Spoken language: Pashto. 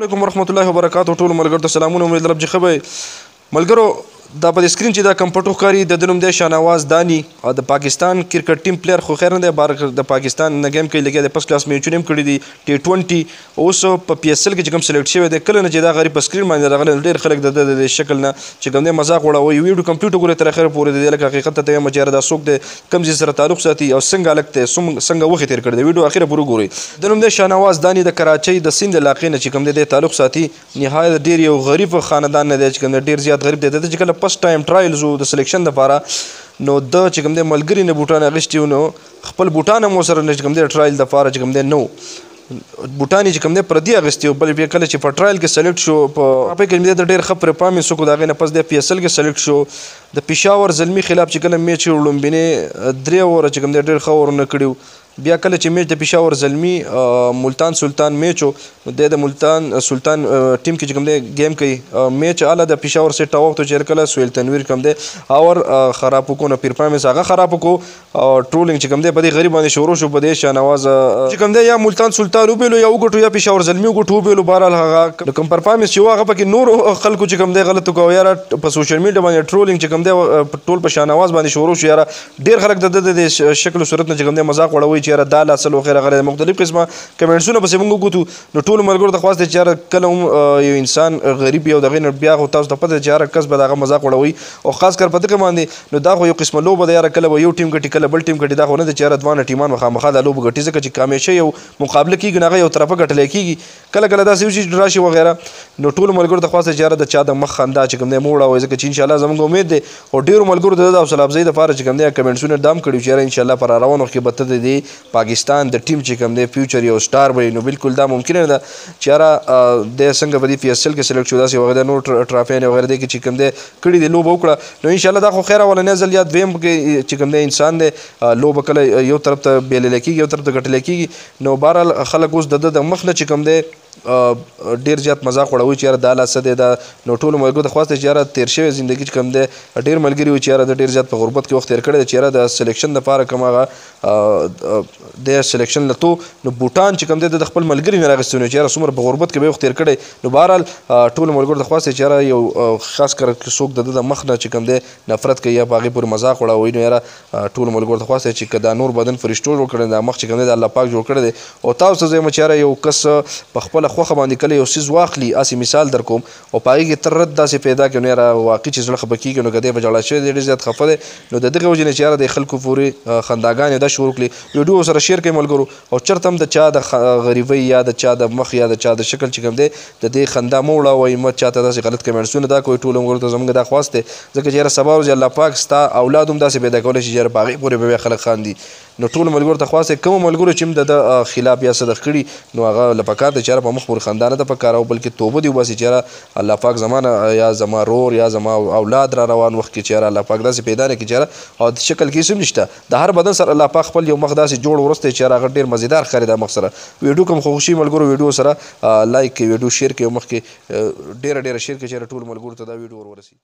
علیکم ورحمت الله وبرکاتو. ټول ملګرو ته سلامونه. امید لرم چې ښه به یئ. ملګرو، دا په سکرین چې دا کوم پټو ښکاري، د ده نوم دی شانواز داني او د پاکستان کرکټ ټیم player خو خیر نه دی، بار د پاکستان نه game کوي، لګیا دی، first class میچونه هم کړي دي، T20. اوس په PSL کې چې کوم select شوی دی، کله نه چې دا غریب په سکرین باندې راغلی، ډېر خلک د ده د شکل نه چې کوم دی مذاق وړوي. ویډیو کمپلیټ وګورئ تر اخره پورې، د دې لکه حقیقت ته وایم چې یاره دا څوک دی، کوم ځای سره تعلق ساتي او څنګه هلک دی، څنګه وخت تېر کړی دی. ویډیو اخره پورې وګورئ. د نوم دی شانواز داني، د کراچۍ د سیند علاقې نه چې کوم دی تعلق ساتي. نهایت ډېر یو غریب خاندان نه دی چې کوم دی، ډېر زیات غریب دی. د ده چې کله first time trials وو د selection دپاره، نو ده چې کوم دی ملګري نه بوټان اخیستي وو، نو خپل بوټان هم ورسره نه چې کوم دی trial دپاره چې کوم دی نه وو، بوټان یې چې کوم دی پردي اخیستي وو. بل بیا کله چې په trial کې select شو، په هغې کې د ډېر ښه performance وکړو. د هغې نه پس دی PSL کې select شو. د پېښور زلمي خلاف چې کله میچ وړومبینې درې اوره چې کوم دی ډېر ښه اورونه کړي وو. بیا کله چې میچ د پېښور زلمي ملتان سلطان میچ و، نو دی د ملتان سلطان ټیم کې چې کوم دی game کوي. میچ هله د پېښور سیټ وخت چې کله سهیل تنویر کوم دی اور خراب وکړو، نو performance هغه خراب وکړو او trolling چې کوم دی په دې غریب باندې شروع شو. په دې شانواز چې کوم دی یا ملتان سلطان وبېلو یا وګټو یا پېښور زلمي وګټو وبېلو. بهرحال هغه کوم performance چې و هغه پکې نورو خلکو چې کوم دی غلط وکړو. یاره په social media باندې trolling چې کوم دی ټول په شانواز باندې شروع شو. یاره ډېر خلک د ده د شکل او صورت نه چې کوم دی مذاق وړوي چې یاره دا لا څه وغیره غیره مختلف قسمه کمنټسونه پسې موږ وکتو. نو ټولو ملګرو ته خواست دی چې یاره کله هم یو انسان غریب یو دغې نه بیا خو تاسو ته پته ده چې هر کس به د هغه مذاق وړوي او خاص کر په دغه باندې. نو دا خو یو قسمه لوبه ده، یاره کله به یو ټیم ګټي کله بل ټیم ګټي، دا خو نه ده چې یاره دواړه ټیمان به خامخا دا لوبه ګټي، ځکه چې همیشه یو مقابله کېږي نو هغه یو طرفه ګټلی کېږي، کله کله داسې وشي چې راشي وغیره. نو ټولو ملګرو ته خواست دی چې یاره د چا د مخ خندا چې کوم دی مه وړوئ، ځکه چې انشاءالله زموږ امید دی او ډېرو ملګرو د ده د حوصله افزایي دپاره چې کوم دی کمنټسونه دام کړي چې یاره انشاءالله په را روان وخت کې به ته د دې پاکستان د ټیم چې کوم دی future یو star به وي. نو بالکل دا ممکنه نه ده چې یاره دی څنګه په دې PSL کې select شو، داسې وغیره نور ټرافیانې وغیره دی کې چې کوم دی کړي دی لوبه وکړه. نو انشاءالله دا خو خیر اولنی ځل یا دویم کې چې کوم دی انسان دی لوبه کله یو طرف ته بېللی کېږي یو طرف ته ګټلی کېږي. نو بهرحال خلک اوس د ده د مخ نه چې کوم دی ډېر زیات مذاق وړوي چې یاره دا لا څه دی دا. نو ټولو ملګرو ته خواست دی چې یاره تېر شوی زندګي چې کوم دی ډېر ملګري وو چې یاره ده ډېر زیات په غربت کې وخت تېر کړی دی چې یاره د selection دپاره کوم هغه دی selection له تو نو بوټان چې کوم دی د خپل ملګري نه راغیستي نو چې یاره څومره په غربت کې به یې وخت تېر کړی. نو بهرحال ټولو ملګرو ته خواست دی چې یاره یو خاص کر که څوک د ده د مخ نه چې کوم دی نفرت کوي یا په هغې پورې مذاق وړوي، نو یاره ټولو ملګرو ته خواست دی چې که دا نور بدن فرشتو جوړ کړی، دا مخ چې کوم دی د الله پاک جوړ کړی دی. او تاسو ته زه وایم چې یاره یو کس په خپله خوښه باندې کله یو څیز واخلي، هسې مثال در کوم، او په هغې کې تر رد داسې پیدا کړي، نو یاره واقعي چې زړه خفه کېږي، نو که دی په ژړا شوی دی ډېر زیات خفه دی. نو د دغې وجې نه چې یاره د خلکو پورې خنداګانې دا شروع کړي. ویډیو سره share کړئ ملګرو، او چېرته هم د چا د غریبۍ یا د چا د مخ یا د چا د شکل چې کوم دی د دې خندا مه وړوئ، مه چا ته داسې غلط کمنټسونه دا کوئ. ټولو ملګرو ته زموږ دا خواست دی، ځکه چې یاره سبا ورځې الله پاک ستا اولاد هم داسې پیدا کولی شي چې یاره په هغې پورې به بیا خلک خاندي. نو ټولو ملګرو ته خواست دی، کومو ملګرو چې هم د ده خلاف یا څه د کړي، نو هغه له پکار دی چې یاره په مخ پورې خندا نه ده پکار، او بلکې توبه دې وباسي چې یاره الله پاک زما نه یا زما رور یا زما اولاد را روان وخت کې چې یاره الله پاک داسې پیدا نه کړي چې یاره او د شکل کې هېڅ هم نشته، د هر بدن سره الله پاک خپل یو مخ داسې جوړ ورستی چې یاره هغه ډېر مزیدار ښکاري دا مخ سره. ویډیو کوم خوښ شي ملګرو ویډیو سره like کړئ، ویډیو share کړئ، او مخکې ډېره ډېره share کړئ چې یاره ټولو ملګرو ته دا ویډیو ور ورسي.